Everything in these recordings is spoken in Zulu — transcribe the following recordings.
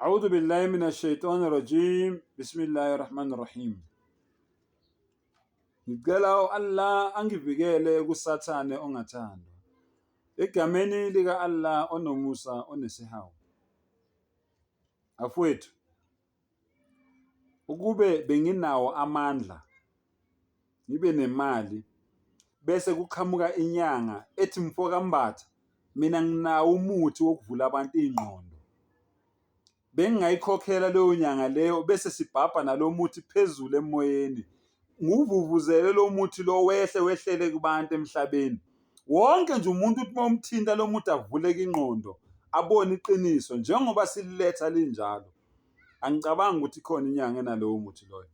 A'udhu billahi minash shaitani rajim. Bismillahir Rahmanir Rahim. Ngicela u-Allah angivikele kuSathane ongathandwa. Egameni lika-Allah onomusa onesihawu. Afowethu, ukube benginawo amandla ngibe nemali bese kuqhamuka inyanga ethi mfo kaMbatha mina nginawo umuthi wokuvula abantu iy'ngqondo. Bengingayikhokhela leyo nyanga leyo bese sibhabha nalo muthi phezulu emoyeni. Ngiwuvuvuzele lo muthi lo wehle wehlele kubantu emhlabeni. Wonke nje umuntu uthi uma umthinta lo muthi avuleke ingqondo abone iqiniso njengoba sililetha linjalo. Angicabangi ukuthi ikhona inyanga enalowo muthi loyo.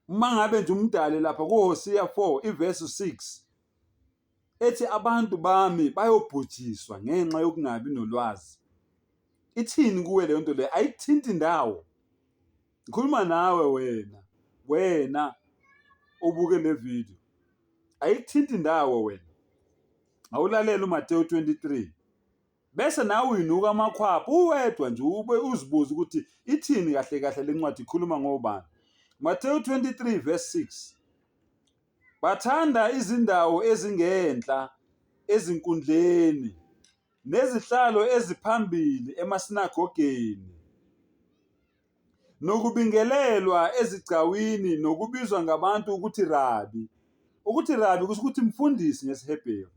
Uma ngabe nje umdali lapha kuHosea 4 ivesi 6 ethi abantu bami bayobhujiswa ngenxa yokungabi nolwazi. Ithini kuwe leyo nto leyo? Ayikuthinti ndawo. Ngikhuluma nawe wena, wena obuke le video. Ayikuthinti ndawo wena. Awulalele uMateyu 23. Bese nawe uyinuka amakhwapha uwedwa nje ube uzibuza ukuthi ithini kahle kahle le ncwadi ikhuluma ngobani. Mateyu 23 verse 6. Bathanda izindawo ezingenhla ezinkundleni nezihlalo eziphambili emasinagogeni nokubingelelwa ezigcawini nokubizwa ngabantu ukuthi Rabi. Ukuthi Rabi kusho ukuthi mfundisi ngesiHebheru.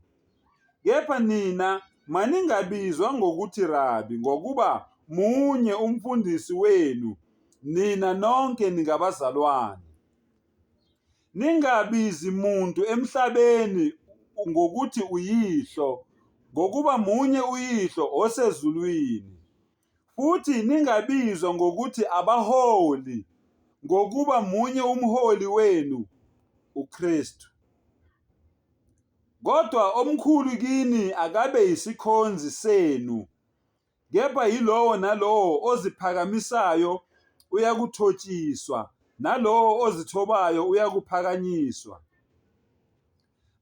Kepha nina maningabizwa ngokuthi Rabi, ngokuba munye umfundisi wenu, nina nonke ningabazalwane. Ningabizi muntu emhlabeni ngokuthi uyihlo, ngokuba munye uYihlo osezulwini. Futhi ningabizwa ngokuthi abaholi, ngokuba munye umholi wenu, uKristu. Kodwa omkhulu kini akabe yisikhonzi senu. Kepha yilowo nalowo oziphakamisayo uyakuthotshiswa, nalowo ozithobayo uyakuphakanyiswa.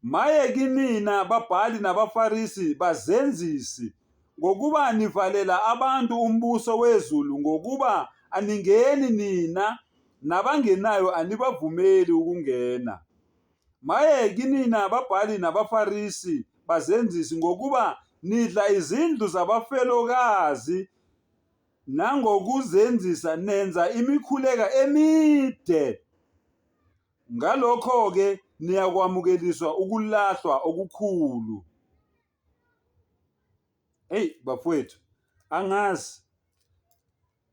Maye kinina babhali nabaFarisi, bazenzisi, ngokuba nivalela abantu umbuso wezulu, ngokuba aningeni nina, nabangenayo anibavumeli ukungena. Maye kinina babhali nabaFarisi, bazenzisi, ngokuba nidla izindlu zabafelokazi nangokuzenzisa nenza imikhuleka emide. Ngalokho-ke niyakwamukeliswa ukulahlwa okukhulu. Eyi bafowethu, angazi.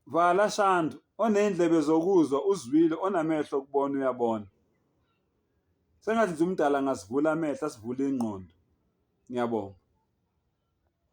Vala Shandu, oney'ndlebe zokuzwa uzwile, onamehlo okubona uyabona. Sengathi nje umdala angasivula amehlo asivule ingqondo. Ngiyabonga.